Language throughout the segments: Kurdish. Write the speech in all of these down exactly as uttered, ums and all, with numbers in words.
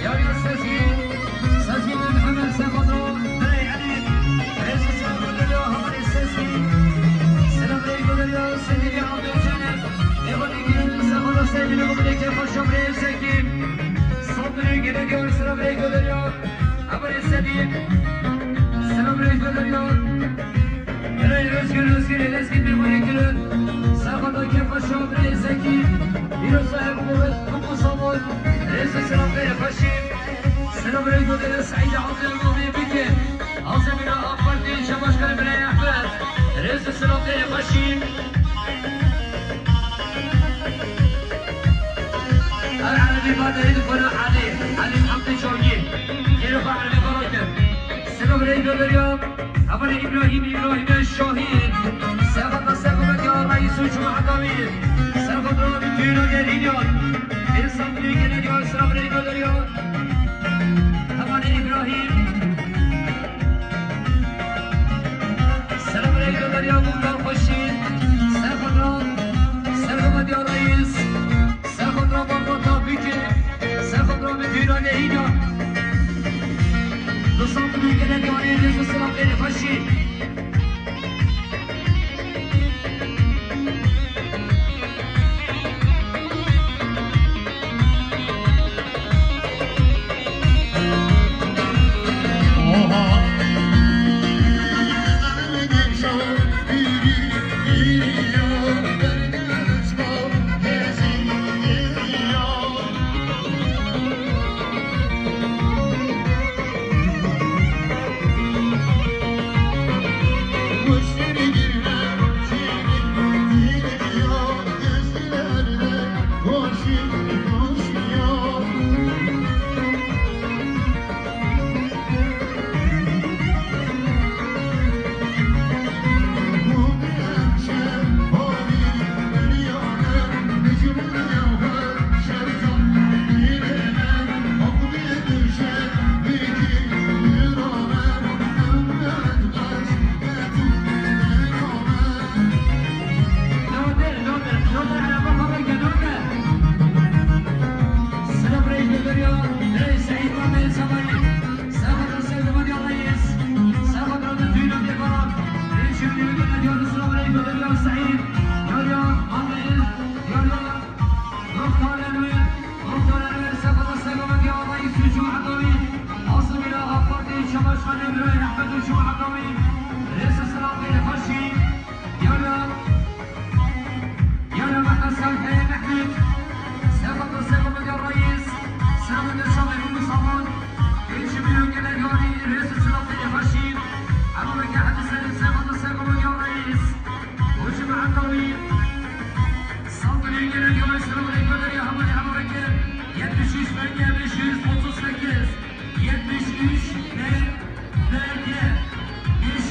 Yarya Sezgin, Sezgin Mehmet Sefadro, Birey Ali, Rêzî Sefadro geliyor, Havarê Sezgin, Selam Rey gönderiyor, sevgili Abdülcener, Evan Ekin, Sefadro sevgili Umut Ekin, Paşa Birey Zeki, Saldırı geliyor, Selam Rey gönderiyor, Havarê Sedî, Selam Rey gönderiyor. Birey Özgür, Özgür, Elezgin bir bunu kirin. Sefada Kefa Şah Birey Zeki. Biro sahip Mehmet Kumu Samon. Rêzî Selam Birey Xweşî. Selam Birey Godere Saîd Azem Mehmet Bike. Azem Bina AK Parti ilçe başkanı Birey Ahmet. Rêzî Selam Birey Xweşî. Ev erebî va derê dixwene Elî, Elî Hemdî Çogî. Gêrê xwe erebî va rakir. Sino birey Doderiya, Hevalê Îbrahîm, Îbrahîmê Şahî. Sefata Sefata ya Reîs û Cuma Dawî. Sefata Dawî Tüyüna Derînya. Êsam Tüyüna Derînya, Sino birey Doderiya. Hevalê Îbrahîm. Selam aleyküm, Derya Muhtar Xweşî. Serxwedra, Serxwedra Reis. Serxwedra Barbata Bikê. Serxwedra Medîna Nehîna. Li Samsunê gelek yarî rêz û selam ê xweşî. Başkanı Birayê Ehmed û Cuma Dawî, rêz û selam ê xweşî. Yara, yara Mehmed Salih Mehmet, Sefata Sefata Reis, Sefata Şamil Musaman, Eşi Biro Genel Yari, rêz û selam ê xweşî. Ama Mekâ Hadi Selim, Sefata Sefata Reis, û Cuma Dawî, Saldırı Genel Yari, selam aleyküm, ya Hamadi Hamadi, yetmiş üç bölge beş yüz otuz sekiz. Yetmiş üç B B G beş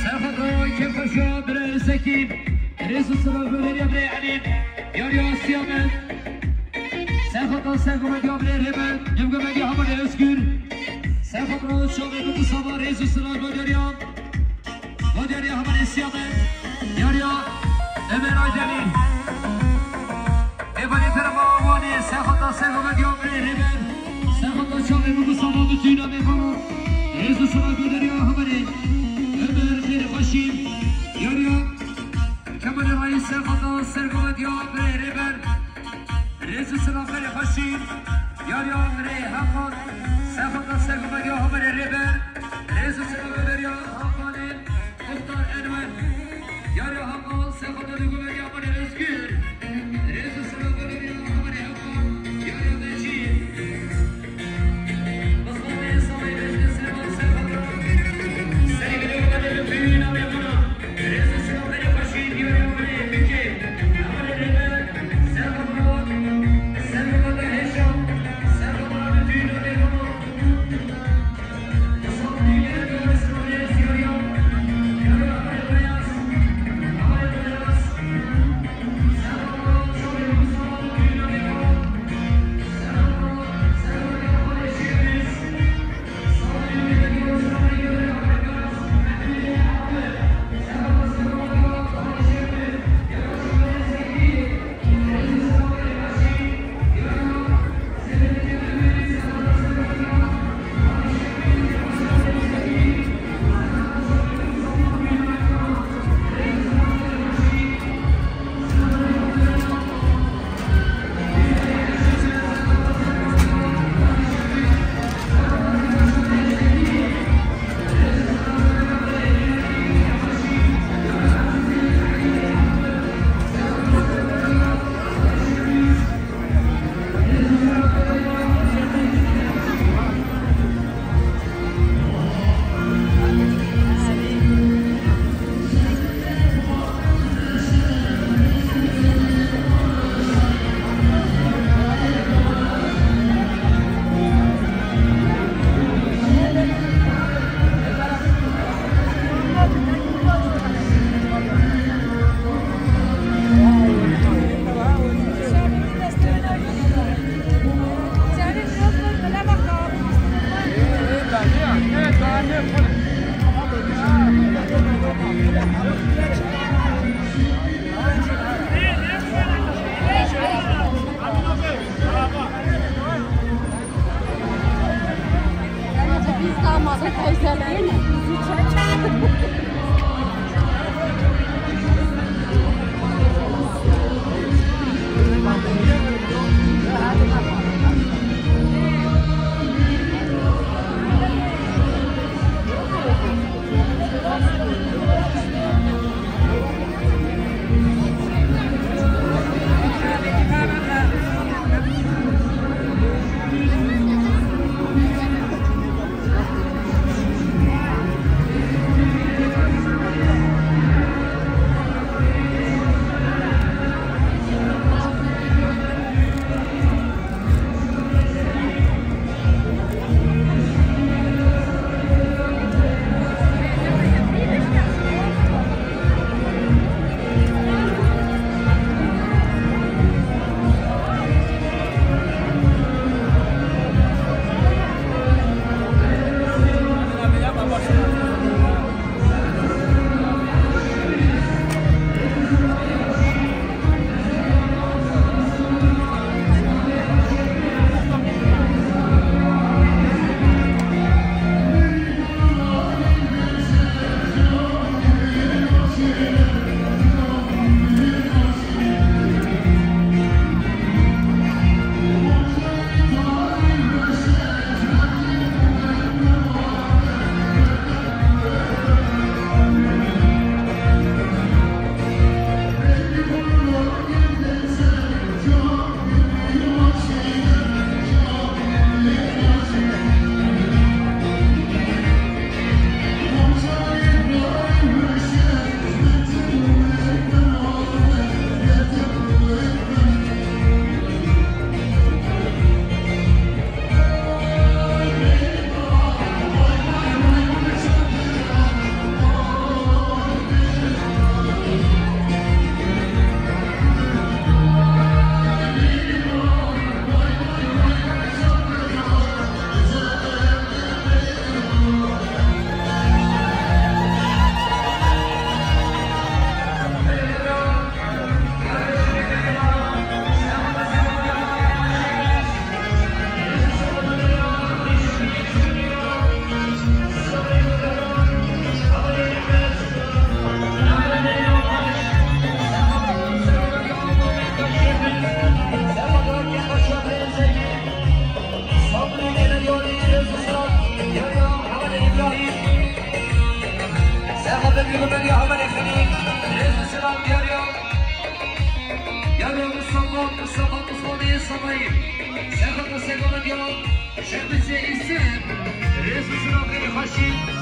Serxoto kêfxweşa birê Zekî, rêz û silav goderîya birê Elî, yariya Siyamet. Serxoto sergometiya birê Rêber, nivgometiya Hamanê Özgür. Serxoto çavê bi Mustafa, rêz û silav goderîya. Goderîya Hamanê Siyamet, yariya Ömer Aydemir. Êvanê terefa Wanê, serxoto sergometiya birê Rêber. Serxoto çavê bi Mustafa, bi tüyna mêvana. Rêz û silav goderîya Hamanê Ömer, xêr xweşî. Yariya Kemalê Reis, serxoto sergometiya birê Rêber. Rêz û silav, xêr û xweşî. Yariya rê Hakan, serxoto sergometiya Hamanê Rêber. Rêz û silav goderîya Hakanê Muxtar Enwer. Yariya Hakan, serxoto nivgometiya Hamanê Özgür. Rêz û silav goderîya Hamanê Hakan. Yariya Mecîd. Ya haberê xelî, rêz û selam diyar ya. Ya ya Mustafa, Mustafa, Mustafa Bey Samayî. Sefa Mustafa ya, Şehbizê Îsem. Rêz û selam xelî xweşî.